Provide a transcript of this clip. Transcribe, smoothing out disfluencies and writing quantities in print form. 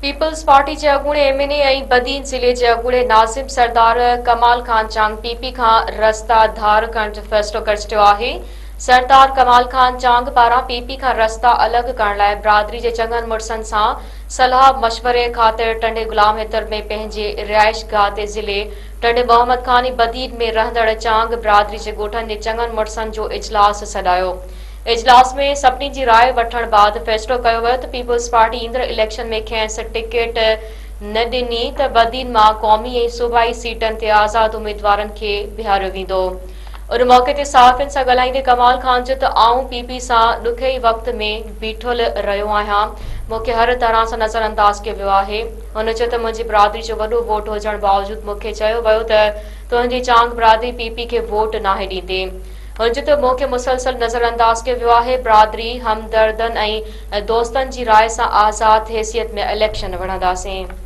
Peoples party جي اڳوڻي M N اي ۽ بدين ضلعي جي اڳوڻي ناظم سردار ڪمال خان چانگ پي پي کان رستا ڌار ڪرڻ جو فيصلو ڪري ڇڏيو آهي. سردار ڪمال خان چانگ پاران پي پي کان رستا الڳ ڪرڻ لاء برادري جي چڱن مڙسن سان صلاح مشوري خاطر ٽنڊي غلام حيدر ۾ پنهنجي رهائش گاهه تي ضلعي ٽنڊي محمد خان ۽ بدين ۾ رهندڙ چانگ برادري جي ڳوٺن جي چڱن مڙسن جو اجلاس سڏايو. اجلاس ۾ سڀني جي راء وٺڻ بعد فيصلو ڪيو ويو ته پيپلز پارٽي ايندڙ اليڪشن ۾ کيس ٽڪيٽ نه ڏني ته بدين مان قومي ۽ صوبائي سيٽن تي آزاد اميدوارن کي بيهاريو ويندو. ان موقعي تي صحافين سان ڳالهائيندي ڪمال خان چيو ته آئون پي پي سان ڏکئي وقت ۾ بيٺل رهيو آهيان، مون کي هر طرح سان نظرانداز ڪيو ويو آهي. هن چيو ته منهنجي برادري جو وڏو ووٽ هجڻ باوجود مون کي چيو ويو ته تنهنجي چانگ برادري پي پي کي ووٽ ناهي ڏيندي. هن چيو ته مون کي مسلسل نظرانداز ڪيو ويو آهي، برادري، همدردن ۽ دوستن جي راء سان آزاد حيثيت ۾ اليڪشن وڙهنداسين.